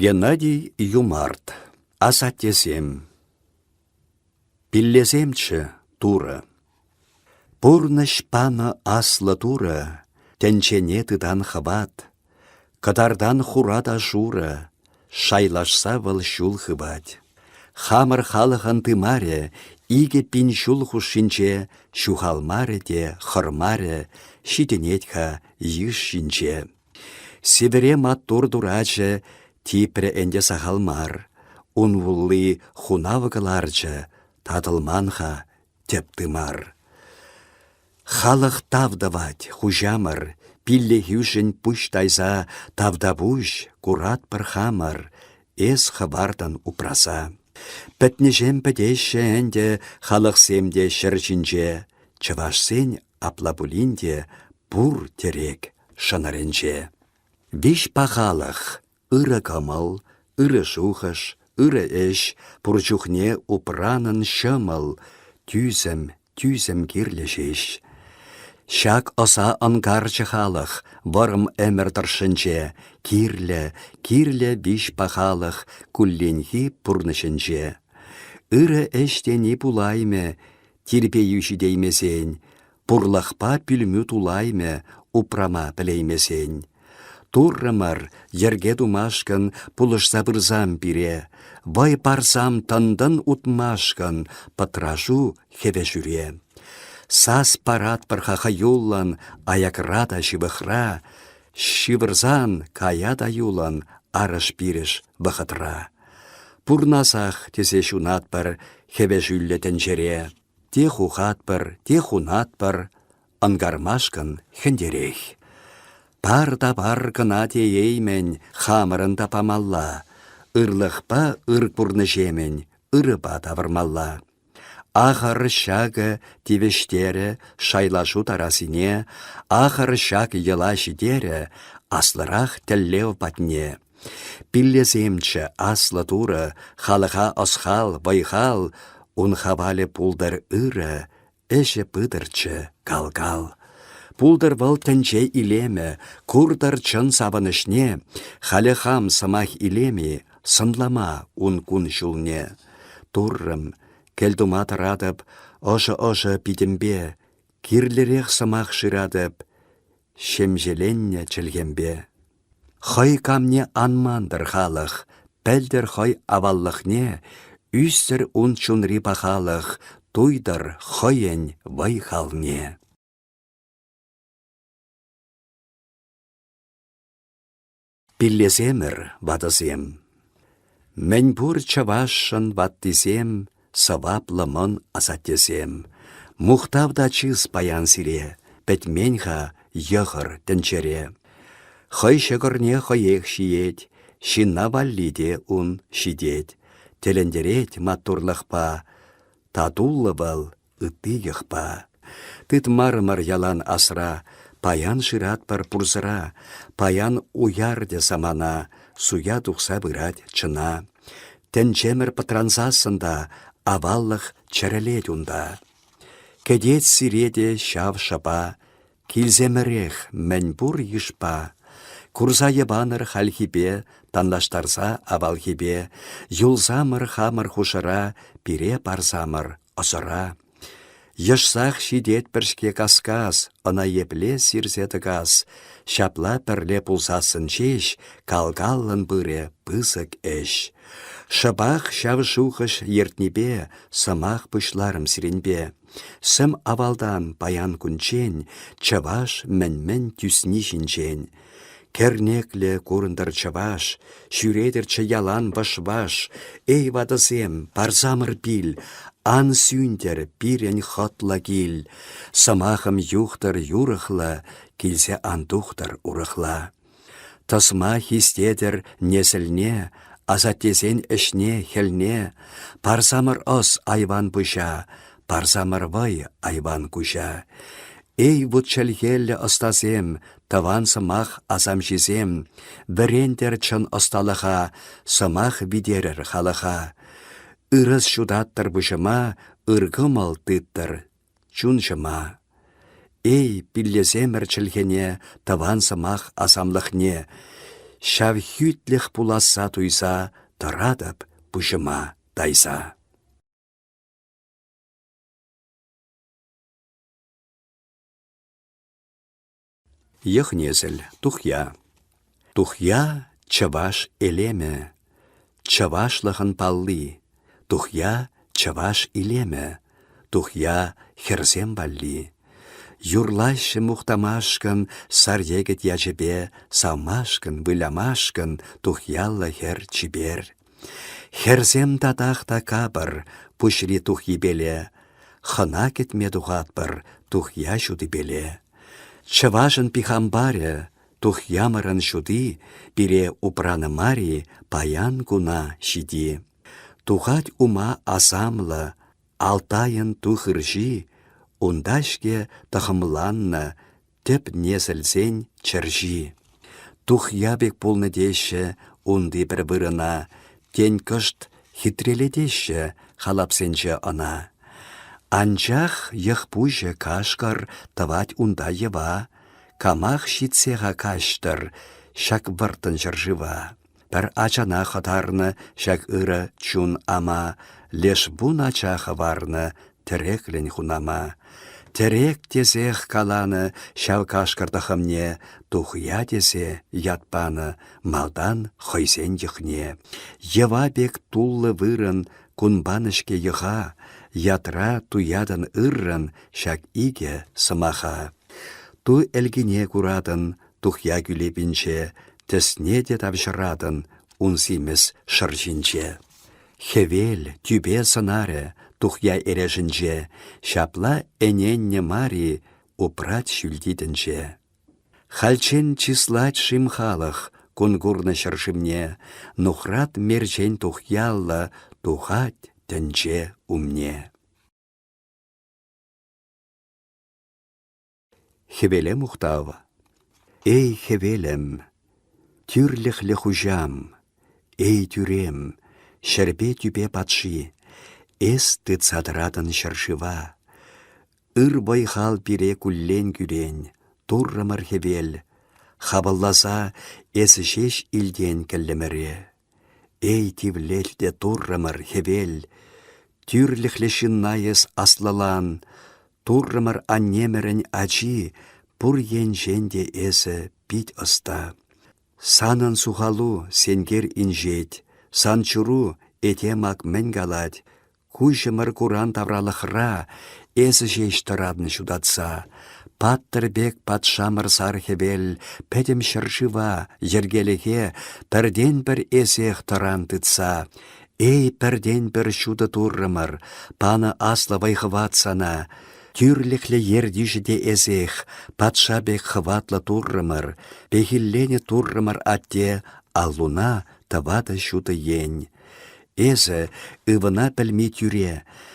Геннадий Юмарт. Асаттесем. Пиллесемччӗ, Турӑ. Пурнӑҫ панӑ аслӑ Турӑ, тӗнчене тытан хӑват. Кӑтартан хура та шурӑ, шайлашса вӑл ҫул хывать. Хамӑр халӑхӑн тымарӗ 2000 ҫул хушшинче ҫухалмарӗ те хӑрмарӗ, ҫитӗнет-ха йыш ҫинче. Сивӗре маттур турачӗ типрӗ ӗнтӗ сахал мар. Ун вулли хунав кӑларчӗ, татӑлман-ха тӗп тымар. Халӑх тав тӑвать, хуҫамӑр, пиллӗхӳшӗн пуҫ тайса тавтапуҫ куратпӑр хамӑр, эс хӑвартӑн упраса. Пӗтнӗҫем пӗтеҫҫӗ ӗнтӗ халӑхсем те ҫӗр ҫинче, чӑвашсен апла пулин те пур тӗрек шӑнӑрӗнче. Виҫ пахалӑх, ырӑ кӑмӑл, ырӑ шухӑш, ырӑ ӗҫ пур чухне упранӑн ҫӑмӑл, тӳсӗм, тӳсӗм кирлӗ ҫеҫ. Ҫак ӑса ӑнкарчӗ халӑх вӑрӑм ӗмӗр тӑршшӗнче, кирлӗ, кирлӗ виҫ пахалӑх кулленхи пурнӑҫӗнче. Ырӑ ӗҫ тени пулаймӗ, тирпейӳ ҫитеймесен, пурлӑхпа пӳлмӳ тулаймӗ упрама пӗлеймесен. Туррӑмӑр, йӗрке тумашкӑн пулӑшса пырсам пире, вӑй парсам тӑн-тӑн утмашкӑн пӑтрашу хӗвӗшӳре. Сас паратпӑр-ха хӑюллӑн аякра та ҫывӑхра, ҫывӑрсан кая та юлӑн арӑш-пирӗш вӑхӑтра. Пурнасах тесе ҫунатпӑр хӗвӗшӳллӗ тӗнчере. Те хухатпӑр, те хунатпӑр, ӑнкармашкӑн хӗнтерех. Пар та пар кӑна тееймӗн, хамӑрӑн та памалла. Ырлӑхпа ыр курнӑҫемӗн ырӑпа тавӑрмалла. Ахӑр ҫакӑ тивӗҫтерӗ шайлашу тарасине, ахӑр ҫак йӑла ҫитерӗ аслӑрах тӗллев патне. Пиллесемччӗ, аслӑ Турӑ, халӑха ӑс-хал, вӑй-хал, ун хавалӗ пултӑр ырӑ, ӗҫӗ пытӑрччӗ кал-кал. Пултӑр вӑл тӗнче илемӗ, куртӑр чӑн савӑнӑҫне, халӗ хам сӑмах илем-и сӑнлама ун кун-ҫулне. Туррӑм, кӗлтума тӑратӑп ӑшӑ-ӑшӑ питӗмпе, кирлӗрех сӑмах шыратӑп ҫемҫеленнӗ чӗлхемпе. Хӑй камне ан мантӑр халӑх, пӗлтӗр хӑй аваллӑхне, ӳстӗр ун чунри пахалӑх, туйтӑр хӑйӗн вӑй-халне. Пиллесемӗр, ватӑсем. Мӗнпур чӑвашшӑн ваттисем сӑваплӑ мӑн асаттесем. Мухтав та чыс паян сире, пӗтмен-ха йӑхӑр тӗнчере. Хӑй ҫӑкӑрне хӑех ҫиет, ҫынна валли те ун ҫитет. Тӗлӗнтерет маттурлӑхпа, татуллӑ вӑл ытти йӑхпа. Тытмарӑмӑр ялан асра, паян шыратпӑр пурсӑра, паян уяр те самана, суя тухса пырать чӑна. Тӗнчемӗр пӑтрансассӑн та аваллӑх чӗрӗлет унта. Кӗтет сире те ҫав шӑпа, килсемӗрех мӗнпур йышпа. Курса йӑпанӑр хальхипе, танлаштарса авалхипе, юлсамӑр хамӑр хушӑра, пире парсамӑр ӑсӑра. Йӑшсах ҫитетпӗр-ҫке кас-кас, ӑна епле сирсе тӑкас. Ҫапла пӗрле пулсассӑн ҫеҫ кал-каллӑн пырӗ пысӑк ӗҫ. Шӑпах ҫав шухӑш ертнипе сӑмах пуҫларӑм сирӗнпе. Сӗм авалтан паян кунччен чӑваш мӗн-мӗн тӳсни ҫинчен. Кӗрнеклӗ курӑнтӑр чӑваш, ҫӳретӗрччӗ ялан вӑш-ваш. Эй, ватӑсем, парсамӑр пил, ан сӳнтӗр пирӗн хӑтлӑ кил. Сӑмахӑм юхтӑр юрӑхлӑ, килсе ан тухтӑр урӑхла. Тӑсма хистетӗр несӗлне, асаттесен ӗҫне-хӗлне. Парсамӑр ӑс айван пуҫа, парсамӑр вӑй айван куҫа. Эй, вут чӗлхеллӗ ӑстасем, тӑван сӑмах асамҫисем, вӗрентӗр чӑн ӑсталӑха, сӑмах витерӗр халӑха. Ырӑс ҫутаттӑр пуҫӑма, ыр кӑмӑл тыттӑр чунҫӑма. Эй, пиллесемӗр чӗлхене, тӑван сӑмах асамлӑхне! Ҫав хӳтлӗх пуласса туйса тӑратӑп пуҫӑма тайса. Йӑх-несӗл, тухья. Тухья — чӑваш элемӗ, чӑвашлӑхӑн палли. Тухья — чӑваш илемӗ, тухья — хӗрсем валли. Юрлаҫҫӗ мухтамашкӑн сар йӗкӗт ячӗпе, савмашкӑн, вылямашкӑн тухьяллӑ хӗр чипер. Хӗрсем татах та капӑр, пуҫри тухйипеле. Хӑна кӗтме тухатпӑр тухья ҫутипеле. Чӑвашӑн пихампарӗ, тухьямӑрӑн ҫути пире упранӑ мар-и паян куна ҫити. Тухать ума асамлӑ, Алтайӑн ту хырҫи, унта-ҫке тӑхӑмланнӑ тӗп несӗлсен чӗрҫи. Тухья пек пулнӑ теҫҫӗ унти пӗр вырӑна, тен, кӑшт хитрелетеҫҫӗ халапсенче ӑна. Анчах йӑх пуҫӗ кашкӑр тӑвать унта йӑва, камах ҫитсе-ха каҫтӑр ҫак вӑрттӑн ҫӗршыва. Пӗр ачана хӑтарнӑ ҫак ырӑ чун ама, леш вун ача хӑварнӑ тӗреклӗн хунама. Тӗрек тесех каланӑ ҫав кашкӑр тӑхӑмне, тухья тесе ят панӑ малтан хӑйсен йӑхне. Йӑва пек туллӑ вырӑн кун панӑ-ҫке йӑха, ятра туятӑн ыррӑн ҫак икӗ сӑмаха. Ту ӗлкине куратӑн тухья кӳлепинче, тӗсне те тавҫӑратӑн ун симӗс шӑрҫинче. Хӗвел, тӳпе сӑнарӗ тухья эрешӗнче, ҫапла ӗненнӗ мар-и упрать ҫӳлти тӗнче. Хальччен чыслать-шим халӑх кун курнӑ ҫӗршывне, нухрат мерчен тухьяллӑ тухать тӗнче умне. Хӗвеле мухтав. Эй, хӗвелӗм, тӳрлӗхлӗ хуҫам, эй, тӳрем, ҫӗрпе тӳпе патши, эс тытса тӑратӑн ҫӗршыва. Ыр вӑй-хал пире куллен кӳрен, Туррӑмӑр хӗвел, хапӑлласа эсӗ ҫеҫ илтен кӗллӗмӗре. Эй, тивлет те Туррӑмӑр, хӗвел, тӳрлӗхлӗ ҫынна эс аслӑлан, Туррӑмӑр аннемӗрӗн ачи, пур енчен те эсӗ пит ӑста. Санӑн сухалу сенкер инҫет, сан чуру этем ак мӗн калать, Куҫӑмӑр куран тавралӑхра эсӗ ҫеҫ тӑратӑн ҫутатса. Паттӑр пек патшамӑр сар хӗвел пӗтӗм ҫӗршыва, йӗркелӗхе пӗртен-пӗр эсех тӑран тытса. Эй, пӗртен-пӗр ҫутӑ туррӑмӑр, панӑ аслӑ вӑй-хӑват сана. Тӳрлӗхлӗ ертӳҫӗ те эсех, патша пек хӑватлӑ туррӑмӑр, пехилленӗ туррӑмӑр атте аллуна тӑватӑ ҫутӑ ен. Эсӗ, ывӑна пӗлми тӳре,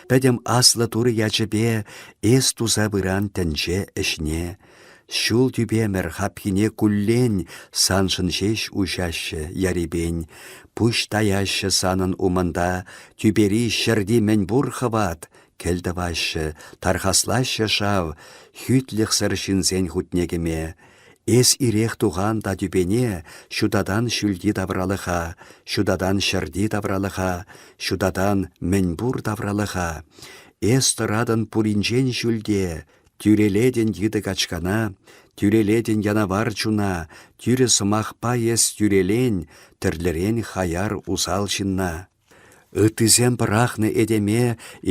пӗтӗм аслӑ Турӑ ячӗпе эс туса пыран тӗнче ӗҫне. Ҫул тӳпемӗр хапхине куллен саншӑн ҫеҫ уҫаҫҫӗ ярипен, пуҫ таяҫҫӗ санӑн умӑнта тӳпери ҫӗрти мӗнпур хӑват, кӗл тӑваҫҫӗ, тархаслаҫҫӗ шав хӳтлӗхсӗр ҫынсен хутне кӗме. Эс ирех тухан та тӳпене ҫутатан ҫӳлти тавралӑха, ҫутатан ҫӗрти тавралӑха, ҫутатан мӗнпур тавралӑха. Эс тӑратӑн пуринчен ҫӳлте, тӳрелетӗн йытӑ качкана, тӳрелетӗн янавар чуна, тӳрӗ сӑмахпа эс тӳрелен тӗрлӗрен хаяр усал ҫынна. Ыттисем пӑрахнӑ этеме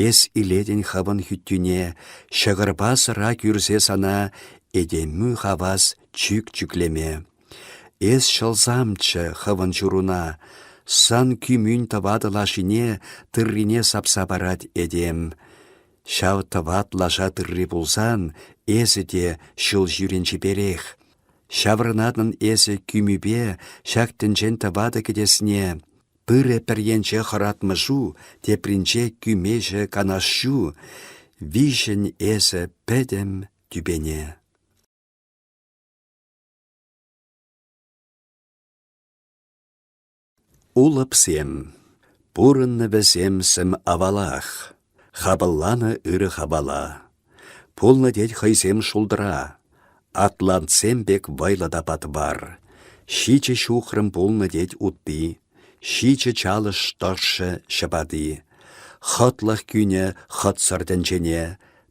эс илетӗн хӑвӑн хӳттӳне, ҫӑкӑрпа сӑра кӳрсе сана этеммӳ хавас чӳк чӳклеме. Эс ҫӑлсамччӗ хӑвӑн чуруна, сан кӳмӳн тӑватӑ лашине тыррине сапса парать этем. Ҫав тӑват лаша тырри пулсан эсӗ те ҫул ҫӳрен чиперех. Ҫаврӑнатӑн эсӗ кӳмӳпе ҫак тӗнчен тӑватӑ кӗтесне, Пырӗ пӗр енче хӑратмӑшу, тепринче кӳмеҫӗ канашҫу, виҫӗн эсӗ пӗтӗм тӳпене. Улӑпсем. Пурӑннӑ вӗсем сӗм авалах, хапӑлланӑ ырӑ хавала. Пулнӑ тет хӑйсем шултра, атлантсем пек вӑйлӑ та патвар. Ҫичӗ ҫухрӑм пулнӑ тет утти, ҫичӗ чалӑш тӑршшӗ ҫӑпати. Хӑтлӑх кӳнӗ хӑтсӑр тӗнчене,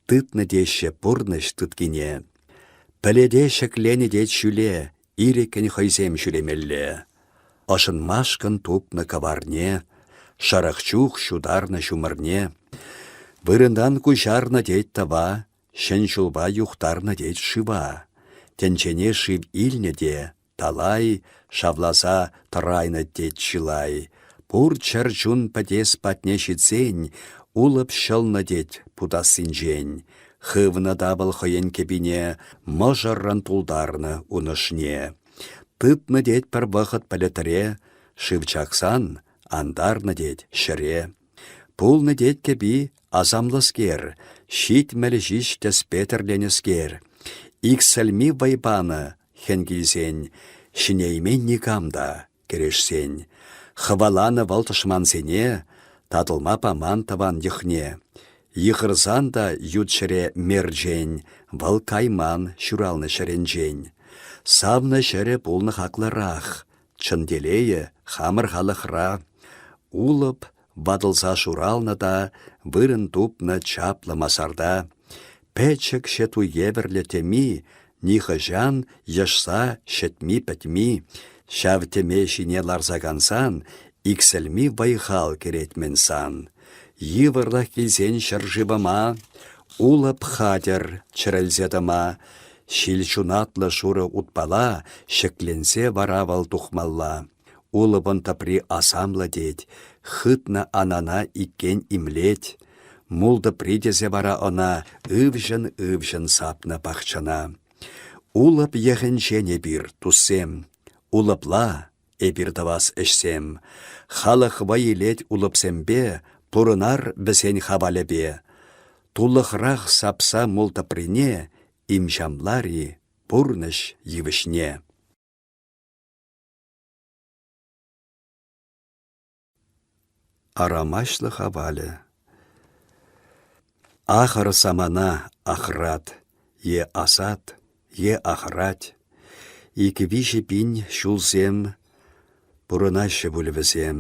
тытнӑ теҫҫӗ пурнӑҫ тыткине. Пӗлӗте ҫӗкленӗ тет ҫӳле, ирӗккӗн хӑйсем ҫӳремелле. Ӑшӑнмашкӑн тупнӑ кӑварне, шӑрӑх чух ҫутарнӑ ҫумӑрне. Вырӑнтан куҫарнӑ тет тӑва, ҫӗн ҫулпа юхтарнӑ тет шыва. Тӗнчене шыв илнӗ те талай, шавласа тӑрайнӑ тет чылай. Пур чӗрчун пӗтес патне ҫитсен улӑп ҫӑлнӑ тет путассинчен. Хывнӑ та вӑл хӑйӗн кӗпине, мӑшӑррӑн тултарнӑ ун ӑшне. Тытнӑ тет пӗр вӑхӑт пӗлӗтре, шыв чаксан антарнӑ тет ҫӗре. Пулнӑ тет кӗпи асамлӑскер, 70 ҫич тӗспе тӗрленӗскер. Иксӗлми вӑй панӑ хӗн килсен, ҫӗнеймен никам та кӗрешсен. Хӑваланӑ вӑл тӑшмансене, татӑлма паман тӑван йӑхне. Йыхӑрсан та ют ҫӗре мерчен, вӑл кайман ҫуралнӑ ҫӗрӗнчен. Савнӑ ҫӗрӗ пулнӑ хаклӑрах, чӑн телейӗ хамӑр халӑхра. Улӑп ватӑлса шуралнӑ та вырӑн тупнӑ чаплӑ масарта. Пӗчӗкҫӗ ту евӗрлӗ тӗми нихӑҫан йӑшса ҫӗтми-пӗтми. Ҫав тӗме ҫине ларса кансан иксӗлми вӑй-хал кӗрет-мӗн сан. Йывӑрлӑх килсен ҫӗршывӑма Улӑп хатӗр чӗрӗлсе тӑма, ҫил ҫунатлӑ шурӑ утпала ҫӗкленсе вара вӑл тухмалла. Улӑпӑн тӑпри асамлӑ тет, хытнӑ анана иккен имлет. Мул тӑпри тесе вара ӑна ывҫӑн-ывҫӑн сапнӑ пахчана. Улӑп йӑхӗнчен эпир, туссем. Улӑпла эпир тӑвас ӗҫсем. Халӑх вӑй илет улӑпсемпе, пурӑнар вӗсен хавалӗпе. Тулӑхрах сапса мул тӑприне имҫамлар-и пурнӑҫ йывӑҫне. Арамаҫлӑх авалӗ Ахӑр самана ахрат, е асат, е ахрать. Ик-виҫӗ пин ҫулсем пурӑнаҫҫӗ пуль вӗсем.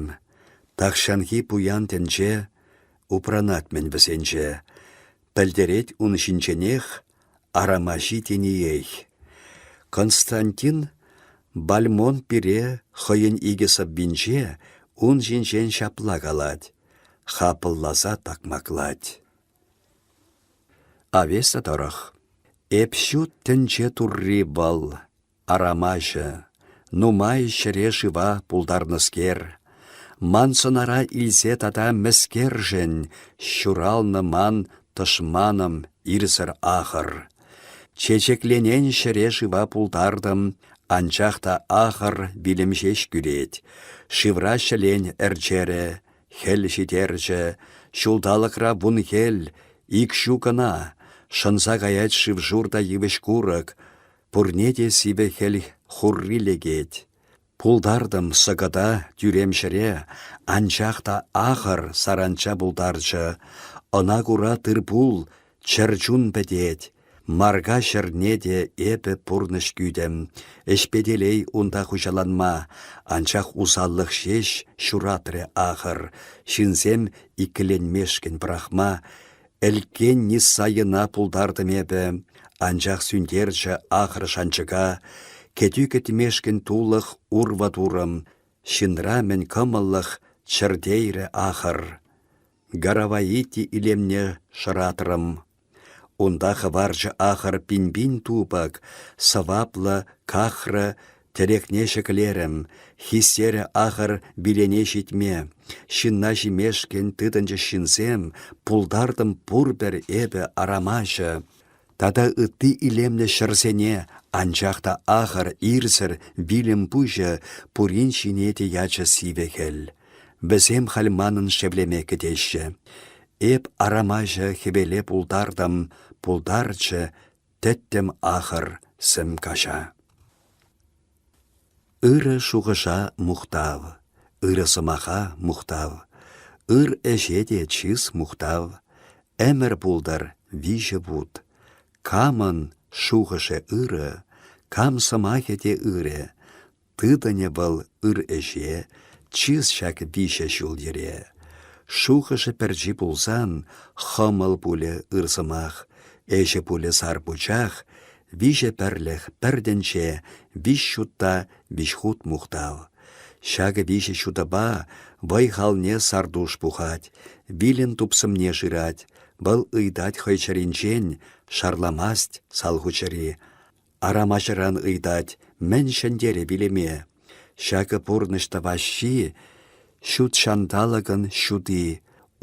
Тахҫанхи пуян тӗнче упранать-мӗн вӗсенче. Пӗлтерет ун ҫинченех арамаҫи тениех. Константин Бальмон пире хӑйӗн икӗ сӑввинче ун ҫинчен ҫапла калать, хапӑлласа такмаклать. Авеста тӑрӑх. Эп ҫут тӗнче турри вӑл, арамаҫӑ, нумай ҫӗре-шыва пултарнӑскер. Ман сӑнара илсе тата мӗскершӗн ҫуралнӑ ман тӑшманӑм ирсӗр ахӑр. Чечекленен ҫӗре-шыва пултартӑм, анчах та ахӑр вилӗм ҫеҫ кӳрет. Шывра ҫӗлен ӗрчерӗ, хӗл ҫитерчӗ, ҫулталӑкра вун хӗл, ик ҫу кӑна, шӑнса каять шыв-шур та йывӑҫ-курӑк, Пурне те сивӗ хӗл хурри лекет. Пултартӑм сӑкӑта тӳрем ҫӗре, анчах та ахӑр саранча пултарчӗ. Ӑна кура тыр-пул, чӗрчун пӗтет. Марка ҫӗрне те эпӗ пурнӑҫ кӳтӗм. Ӗҫпе телей унта хуҫаланма, анчах усаллӑх ҫеҫ ҫуратрӗ ахӑр. Ҫынсем иккӗленмешкӗн пӑрахма, Ӗлккен Ниссайӑна пултартӑм эпӗ, анчах сӳнтерчӗ ахӑр шанчӑка, кӗтӳ кӗтмешкӗн тулӑх урва турӑм, ҫынра мӗн кӑмӑллӑх чӗртейрӗ ахӑр. Гараваити илемне шӑратрӑм. Унта хӑварчӗ ахӑр пин-пин тупӑк, сӑваплӑ кахрӑ Тӗрекне ҫӗклерӗм, хистерӗ ахӑр вилене ҫитме. Ҫынна ҫимешкӗн тытӑнчӗҫ ҫынсем, пултартӑм пурпӗр эпӗ арамаҫӑ. Тата ытти илемлӗ ҫӗрсене, анчах та ахӑр, ирсӗр, вилӗм пуҫӗ пурин ҫине те ячӗ сивӗ хӗл. Вӗсем халь манӑн шевлеме кӗтеҫҫӗ. Эп арамаҫӑ хӗвеле пултартӑм, пултарчӗ Тӗттӗм ахӑр сӗм каҫа. Ырӑ шухӑша мухтав, ырӑ сӑмаха мухтав, ыр ӗҫе те чыс мухтав. Ӗмӗр пултӑр виҫӗ вут. Камӑн шухӑшӗ ырӑ, кам сӑмахӗ те ырӑ. Тытӑнӗ вӑл ыр ӗҫе, чыс ҫак виҫӗ ҫул-йӗре. Шухӑшӗ пӗрчи пулсан хӑмӑл пулӗ ыр сӑмах, ӗҫӗ пулӗ сар пучах, виҫӗ пӗрлӗх пӗр тӗнче, виҫ ҫутта виҫ хут мухтав. Ҫакӑ виҫӗ ҫутӑпа вӑй-халне сартуш пухать, вилӗм тупсӑмне шырать, вӑл ыйтать хӑй чӗринчен, шарламасть салху чӗри. Арамаҫӑран ыйтать, мӗн ҫӗнтерӗ вилӗме? Ҫакӑ пурнӑҫ тӑваҫҫи, ҫут ҫанталӑкӑн ҫути,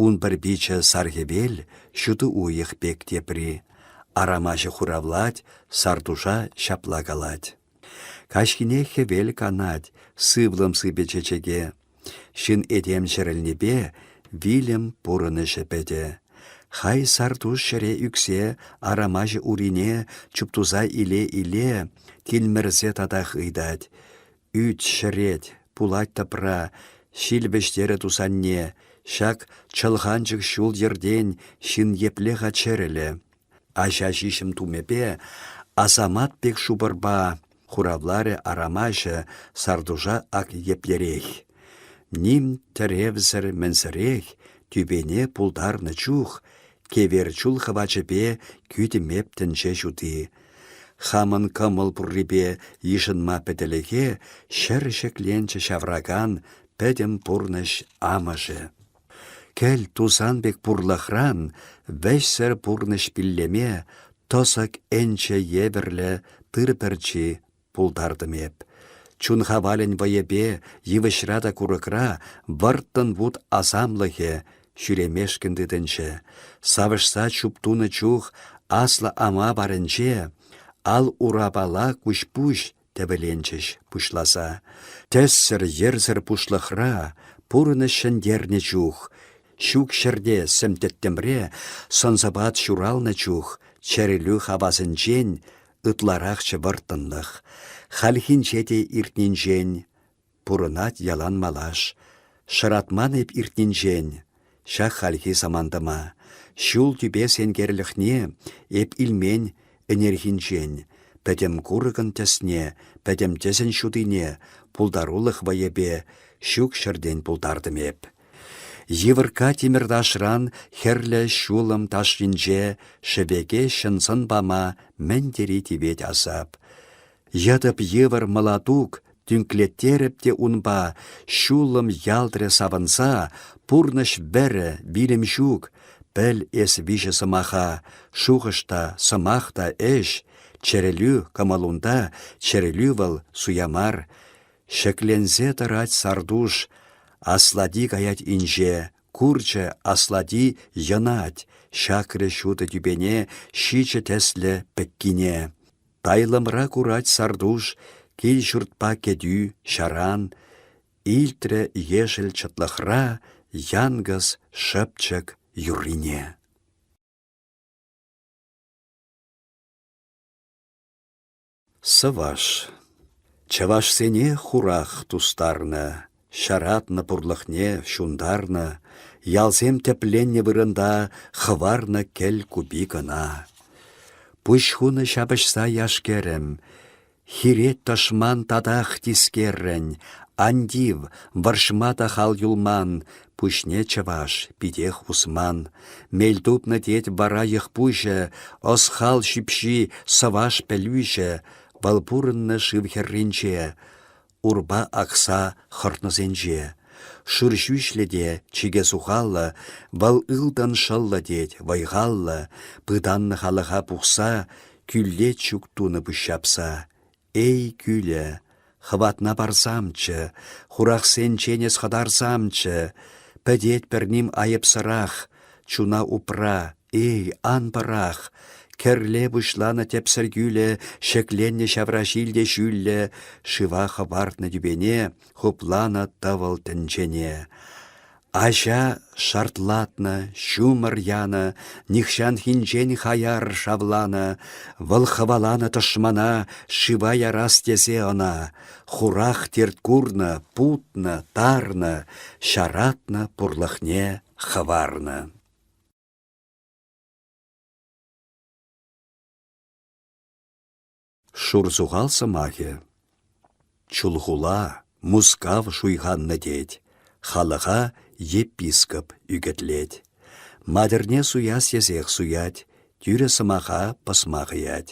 ун пӗр пичӗ сар хӗвел, ҫутӑ уйӑх пек тепри. Арамаҫӑ хуравлать, Сартуша ҫапла калать. Каҫхине хӗвел канать, сывлӑм сыпӗ чечеке. Ҫын этем чӗрӗлнипе вилӗм пурӑнӑҫӗ пӗтӗ. Хай сартуш ҫӗре ӳксе арамаҫӑ урине чуптуса иле-иле тилмӗрсе татах ыйтать. Ӳт ҫӗрет, пулать тӑпра, ҫил вӗҫтерӗ тусанне, ҫак чӑлханчӑк ҫул-йӗртен ҫын епле-ха чӗрӗлӗ? Аҫа-ҫиҫӗм тумӗпе, асамат пек шупӑрпа, хуравларӗ арамаҫӑ Сартуша ак еплерех. Ним тӗревсӗр-мӗнсӗрех тӳпене пултарнӑ чух кевер чул хӑвачӗпе кӳтӗмеп тӗнче ҫути. Хамӑн кӑмӑл пуррипе йышӑнма пӗтӗлӗхе ҫӗр ҫӗкленчӗ ҫавракан пӗтӗм пурнӑҫ амӑшӗ. Кӗл тусан пек пурлӑхран вӗҫсӗр пурнӑҫ пиллеме тӑсӑк ӗнчӗ евӗрлӗ тыр пӗрчи пултартӑм эп. Чун хавалӗн вӑйӗпе йывӑҫра та курӑкра вӑрттӑн вут асамлӑхӗ ҫӳремешкӗн тытӑнчӗ. Савӑшса чуптунӑ чух аслӑ ама варӗнче ал урапала куҫ-пуҫ тӗвӗленчӗҫ пуҫласа. Тӗссӗр-йӗрсӗр пушлӑхра пурӑнӑҫ ҫӗнтернӗ чух, ҫук ҫӗрте сӗм тӗттӗмре сӑн-сӑпат ҫуралнӑ чух чӗрӗлӳ хавасӗнчен ытларахчӗ вӑрттӑнлӑх. Хальхинче те иртнинчен пурӑнать ялан малаш. Шӑратман эп иртнинчен, ҫак хальхи самантӑма. Ҫул тӳпе сенкерлӗхне эп илмен ӗнерхинчен. Пӗтӗм курӑкӑн тӗсне, пӗтӗм тӗсӗн ҫутине пултарулӑх вӑйӗпе ҫук ҫӗртен пултартӑм эп. Йывӑркка тимӗрташран хӗрлӗ ҫулӑм ташшинче шӗвеке ҫын сӑн пама мӗн тери тивет асап. Йӑтӑп йывӑр мӑлатук тӳнклеттерӗп те унпа, ҫулӑм ялтрӗ савӑнса, пурнӑҫ вӗрӗ, вилӗм ҫук. Пӗл эс виҫӗ сӑмаха, шухӑш та, сӑмах та ӗҫ. Чӗрӗлӳ кӑмӑлунта, чӗрӗлӳ вӑл суя мар. Ҫӗкленсе тӑрать сартуш, аслати каять инҫе, курчӗ аслати йӑнать, ҫакрӗ ҫутӑ тӳпене ҫичӗ тӗслӗ пӗккине. Тайлӑмра курать Сартуш кил-ҫуртпа кӗтӳ, ҫаран. Илтрӗ ешӗл чӑтлӑхра янкӑс шӑпчӑк юррине. Сӑваш. Чӑвашсене хурах тустарнӑ, ҫаратнӑ пурлӑхне ҫунтарнӑ, ялсем тӗпленнӗ вырӑнта хӑварнӑ кӗл купи кӑна. Пуҫ хунӑ ҫапӑҫса яш-кӗрӗм, хирет тӑшман татах тискеррӗн, ан тив, вӑрҫма та хал юлман, пуҫне чӑваш питех усман. Мел тупнӑ тет вара йӑх пуҫӗ, ӑс-хал ҫӳпҫи сӑваш пӗлӳҫӗ, вӑл пурӑннӑ шыв хӗрринче, урпа акса хӑртнӑсенче. Шур ҫӳҫлӗ те чике сухаллӑ, вӑл ылтӑн шӑллӑ тет, вӑй-халлӑ, пытаннӑ халӑха пухса, кӳлле чӳк тунӑ пуҫҫапса. Эй, кӳлӗ, хӑватна парсамччӗ, хурахсенчен эс хӑтарсамччӗ, пӗтетпӗр ним айӑпсӑрах, чуна упра, Эй, ан пӑрах! Кӗрле пуҫланӑ тӗпсӗр кӳлӗ ҫӗкленнӗ ҫавраҫил те ҫӳллӗ, шыва хӑпартнӑ тӳпене хупланӑ тӑвӑл тӗнчене. Аҫа шартлатнӑ, ҫумӑр янӑ, нихҫанхинчен хаяр шавланӑ, вӑл хӑваланӑ тӑшмана шыва ярас тесе ӑна, хурах терт курнӑ, путнӑ, тарнӑ, ҫаратнӑ пурлӑхне хӑварнӑ. Шурсухал сӑмахӗ. Чулхула, Мускав шуйханнӑ тет, халӑха епископ ӳкӗтлет. Матӗрне суяс тесех суять, тӳрӗ сӑмаха пӑсма хӑять.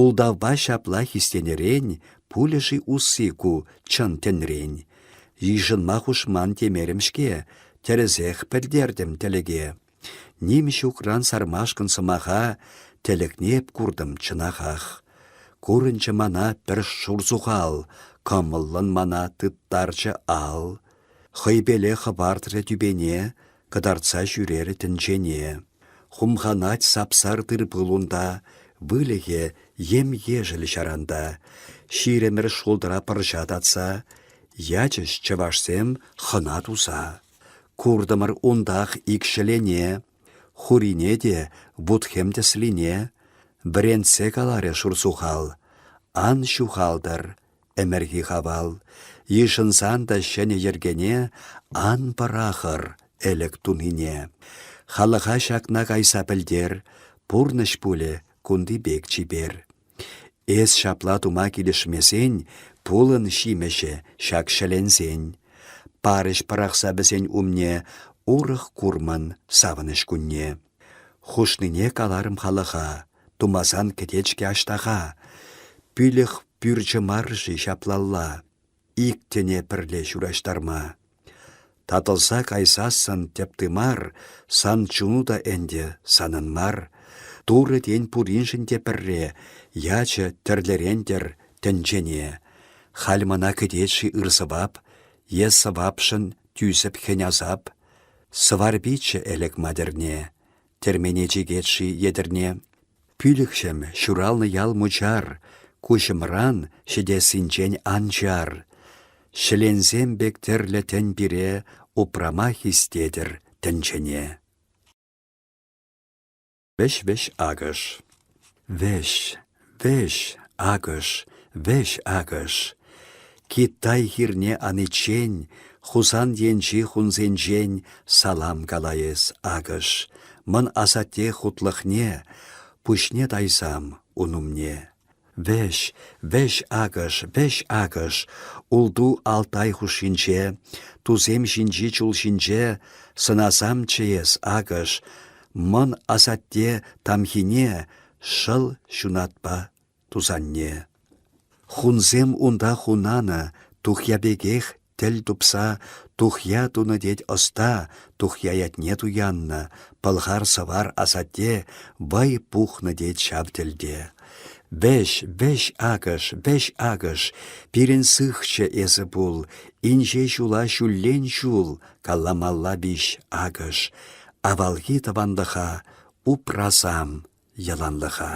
Ултавпа ҫапла хистенӗрен пулӗ-ши усси ку чӑн тӗнрен? Йышӑнма хушман темерӗм-ҫке, тӗрӗсех пӗлтертӗм тӗлӗке. Ним ҫукран сармашкӑн сӑмаха тӗлӗкне эп куртӑм чӑнахах. Курӑнчӗ мана пӗр шурсухал, кӑмӑллӑн мана тыттарчӗ ал. Хӑйпеле хӑпартрӗ тӳпене, кӑтартса ҫӳрерӗ тӗнчене. Хумханать сап-сар тыр-пул унта, выльӑхӗ ем-ешӗл ҫаранта. Ҫирӗмӗр шултра пӑрҫа татса, ячӗҫ чӑвашсем хӑна туса. Куртӑмӑр унтах ик ҫӗлене, хурине те вут-хӗм тӗслине. Вӗрентсе каларӗ шурсухал: «Ан ҫухалтӑр, ӗмӗрхи хавал, йышӑнсан та ҫӗнӗ йӗркене ан пӑрахӑр ӗлӗк тунине. Халӑха ҫакна кайса пӗлтер, пурнӑҫ пулӗ кунти пек чипер. Эс ҫапла тума килӗшмесен пулӑн ҫимӗҫӗ ҫак ҫӗленсен. Парӗҫ пӑрахса вӗсен умне урӑх курмӑн савӑнӑҫ кунне. Хушнине каларӑм халӑха, тумасан кӗтет-ҫке аҫтаха. Пӳлӗх пӳрчӗ мар-ши ҫаплалла, ик тӗне пӗрле ҫураҫтарма. Татӑлса кайсассӑн тӗп тымар, сан чуну та ӗнтӗ санӑн мар. Турӑ тен пуриншӗн те пӗрре, ячӗ тӗрлӗрен-тӗр тӗнчене. Халь мана кӗтет-ши ыр сӑвап е сӑвапшӑн тӳсӗп хӗн-асап? Сӑварпиччӗ ӗлӗк матӗрне, тӗрмене чикет-ши Етӗрне? Пӳлӗхҫӗм ҫуралнӑ ял Мучар, куҫӑмран ҫӗтессинчен ан чар. Ҫӗленсем пек тӗрлӗ тӗн пире упрама хистетӗр тӗнчене. Вӗҫ-вӗҫ акӑш. Вӗҫ, вӗҫ, акӑш, вӗҫ, акӑш. Китай хирне аниччен Хусан енчи хунсенчен салам кала эс, акӑш. Мӑн асатте хутлӑхне, пуҫне тайсам ун умне. Вӗҫ, вӗҫ, акӑш, вӗҫ, акӑш, улту Алтай хушшинче, тусем ҫинчи чул ҫинче сӑнасамччӗ эс, акӑш, мӑн асатте тамхине шӑл ҫунатпа тусанне. Хунсем унта хунанӑ, тухья пекех тӗл тупса тухья тунӑ тет ӑста, тухья ятне туяннӑ, пӑлхар-сӑвар асатте вӑй пухнӑ тет ҫав тӗлте. Вӗҫ, вӗҫ, акӑш, вӗҫ, акӑш, пирӗн сыхчӑ эсӗ пул, инҫе ҫула ҫуллен ҫул каламалла виҫ акӑш, авалхи тӑванлӑха упрасам яланлӑха.